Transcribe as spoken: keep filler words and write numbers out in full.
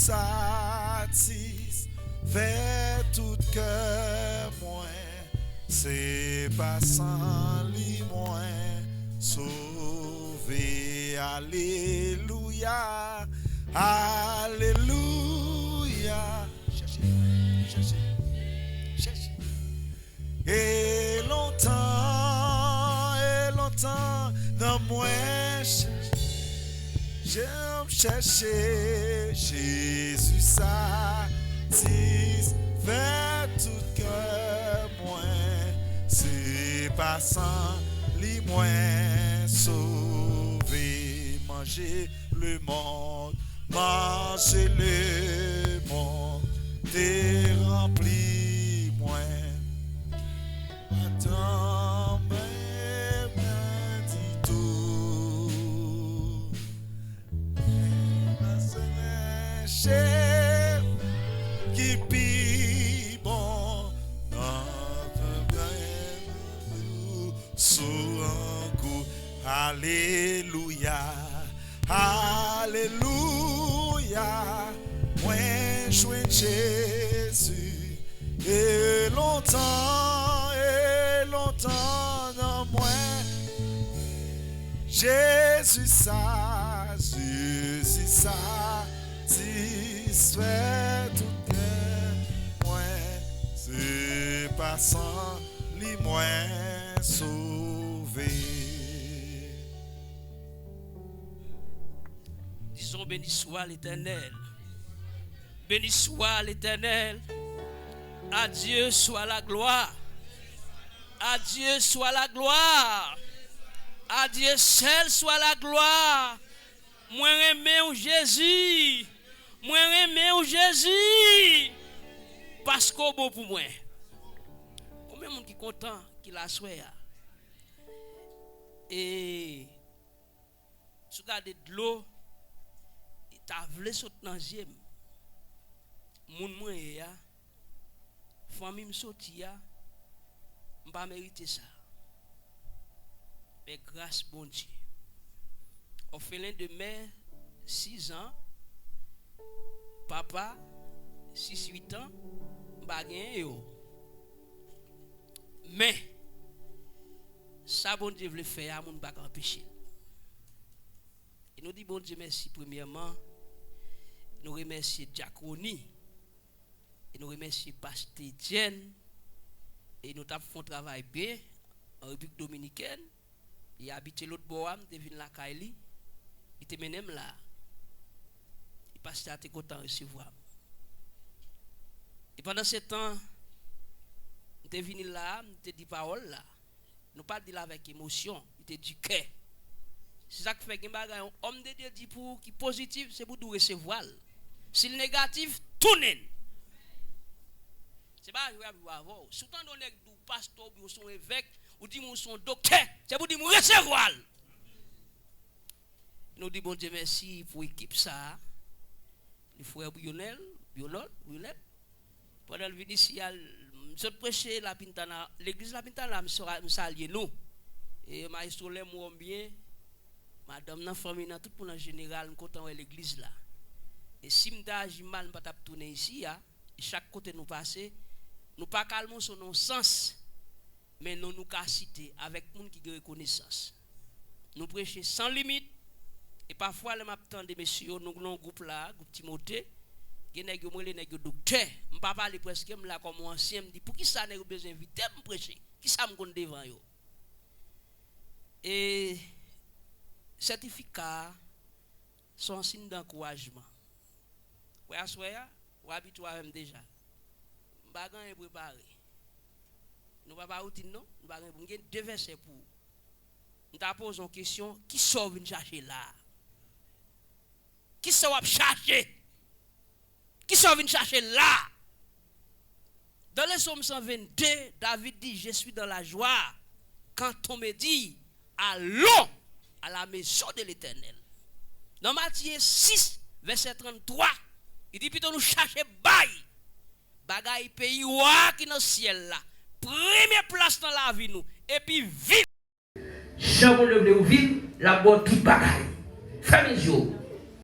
Satisfè tout kè mwen, se pa san li mwen sove. Alelouya, alelouya. Chèche, chèche, chèche. E lontan, e lontan, nan mwen chèche, jan m chèche Jezi satisfè tout kè mwen. Se pa san li mwen sove. Manje lemonn, manje lemonn te ranpli mwen. Atann mwen, mwen ditou. Mwen chèche ki pi bon nan sou an kou. Alelouya, alelouya, mwen jwenn Jezi. E lontan, e lontan nan mwen, Jezi sa, Jezi satisfè tout kè mwen. Se pa san li mwen sove. Disons, béni soit l'Éternel. Béni soit l'Éternel. À Dieu soit la gloire. À Dieu soit la gloire. À Dieu seul soit la gloire. Mwen renmen w, Jezi. Mwen renmen w, Jezi. Paske w bon pou mwen. Konbyen moun ki kontan ki la aswè a? E si w gade dlo, li ta vle sot nan zye m. Moun mwen ye a, fanmi m soti a, m pa merite sa. Men gras Bondye. Òfelen de mè, sis an, papa, sis, uit an, m pa genyen yo. Men, sa Bondye vle fè a, moun pa ka anpeche l. E nou di Bondye mèsi premyèman. Nou remèsye Dyak Rony. E nou remèsye Pastè Etienne. E nou t ap fè yon travay byen an Repiblik Dominikèn. Li abite lòt bò a, m te vin lakay li. Li te mennen m la. E pastè a te kontan resevwa m. E pandan se tan, m te vini la, m te di pawòl la. Nou pa di l avèk emosyon, li te di kè. Se sa k fè gen bagay yon òm de Dye di pou ou ki pozitif, se pou di w resevwa l. Si l negatif, tounen l. Se pa jwe y ap jwe avè w. Si w tande yon nèg di w pastè oubyen w se yon evèk, ou di m ou se yon doktè, se pou di m resevwa l. Nou di Bondye mèsi pou ekip sa a. Li frè Brionel, Brionel, Brionel. Pandan l vin isi a, m sot preche La Pintana, legliz La Pintana, m sora-, m salye nou. E mayestwo Lèmwòm byen, madanm nan, fanmi nan, tout moun an jeneral, m kontan wè legliz la. E si m ta aji mal, m pa t ap tounen isi a. E chak kote nou pase, nou pa kalmon sou non sans. Men non nou ka site avèk moun ki gen rekonesans. Nou preche san limit. E pafwa, lè m ap tande mesye yo, nou gen yon gwoup la, gwoup Timote, gen nèg yo, m rele nèg yo doktè. M pa pale prèske, m la kòm yon ansyen, m di, "Poukisa nèg yo bezwen envite m preche? Kisa m konn devan yo?" E sètifika a, se yon siy dankourajman. Wè aswè a, ou abitye avè m deja. M pa gen anyen prepare. Nou pa pa woutin non, nou pa gen, m gen de vèsè pou ou. M ta poze yon kesyon, kisa w vin chache la a? Kisa w ap chache? Kisa w vin chache la a? Dans le psaume cent vingt-deux, David dit, "Je suis dans la joie quand on me dit, allons à la maison de l'Éternel." Nan Matye sis, vèsè tranntwa, li di pito nou chache bay bagay peyi wa ki nan syèl la. Premye plas nan lavi nou, epi vin. Jan Bondye vle ou viv, l ap ba w tout bagay. Fèmen je w.